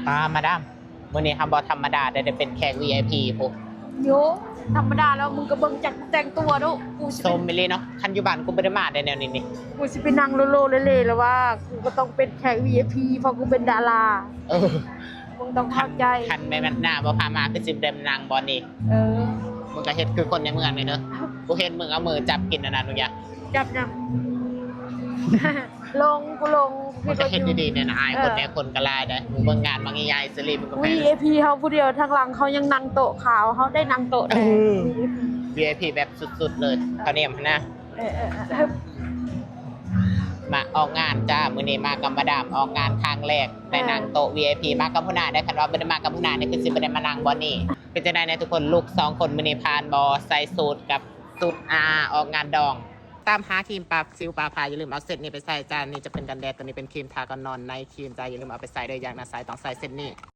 ປາ ມາດາມ ມື້ນີ້ເຮົາບໍ່ທຳມະດາເດ້ ໄດ້ເປັນແຂກ ວີໄອພີ ພຸ້ນ. ໂຢ ທຳມະດາແລ້ວ ມຶງກໍເບິ່ງຈັກແຕ່ງຕົວດູ ກູຊິ ສົມອີ່ຫຼີເນາະ. ຄັນຢູ່ບ້ານກູບໍ່ໄດ້ມາໄດ້ແນວນີ້ນີ້ ກູຊິໄປນັ່ງໂລໆເລໆແລ້ວວ່າ ກູກໍຕ້ອງເປັນແຂກ ວີໄອພີ ເພາະກູເປັນດາລາ. ເອີ ມຶງຕ້ອງເຂົ້າໃຈ. ຄັນ ຄັນແມ່ນໜ້າບໍ່ພາມາ ຄືຊິບໍ່ໄດ້ມານັ່ງບ່ອນນີ້. ເອີ ມຶງກໍເຮັດຄືຄົນໃນເມືອງນີ້ເດີ. ກູເຫັນມຶງເອົາມືຈັບກິນອັນນັ້ນ ມຶງຢ່າ ຈັບຫຍັງ? ຫຼົງ ກູຫຼົງ. ມຶງກໍເຮັດດີໆແດ່ນະ ອາຍຄົນແດ່ ເອີ ຄົນກໍຫຼາຍໄດ໋. ມຶງເບິ່ງງານມັກໃຫຍ່ໆ ສະລີ ມຶງກໍແພງ. ວີໄອພີ ເຮົາຜູ້ດຽວ ທາງຫຼັງເຂົາຍັງນັ່ງໂຕະຂາວ ເຮົາໄດ້ນັ່ງໂຕະແດງ. ເອີ ວີໄອພີ ແບບສຸດໆເລີຍ ເຂົາແນມຫັ້ນນະ. ເອີ ເອີ ເອີ ມາອອກງານຈ້າ ມື້ນີ້ມາກັບມາດາມ ອອກງານຄັ້ງແລກ ໄດ້ນັ່ງໂຕະ ເອີ ວີໄອພີ ມາກັບຫົວໜ້າໄດ້. ຄັນວ່າບໍ່ໄດ້ມາກັບຫົວໜ້ານີ້ ຄືຊິບໍ່ໄດ້ມານັ່ງບ່ອນນີ້. ເປັນຈັ່ງໃດແດ່ທຸກຄົນ ລຸກສອງຄົນມື້ນີ້ ຜ່ານບໍ່? ໃສ່ສູດກັບຊຸດ ອາ ອອກງານດອງ. ຕາມຫາຄຣີມປາບສິວປາບພາ ຢ່າລືມເອົາເຊັດນີ້ໄປໃຊ້ຈ້າ. ນີ້ຈະເປັນກັນແດດ ຕົວນີ້ເປັນຄຣີມທາກ່ອນນອນ ໄນຄຣີມຈ້າ. ຢ່າລືມເອົາໄປໃຊ້ເດີ ຢ່າງໜ້າໃສຕ້ອງໃຊ້ເຊັດນີ້.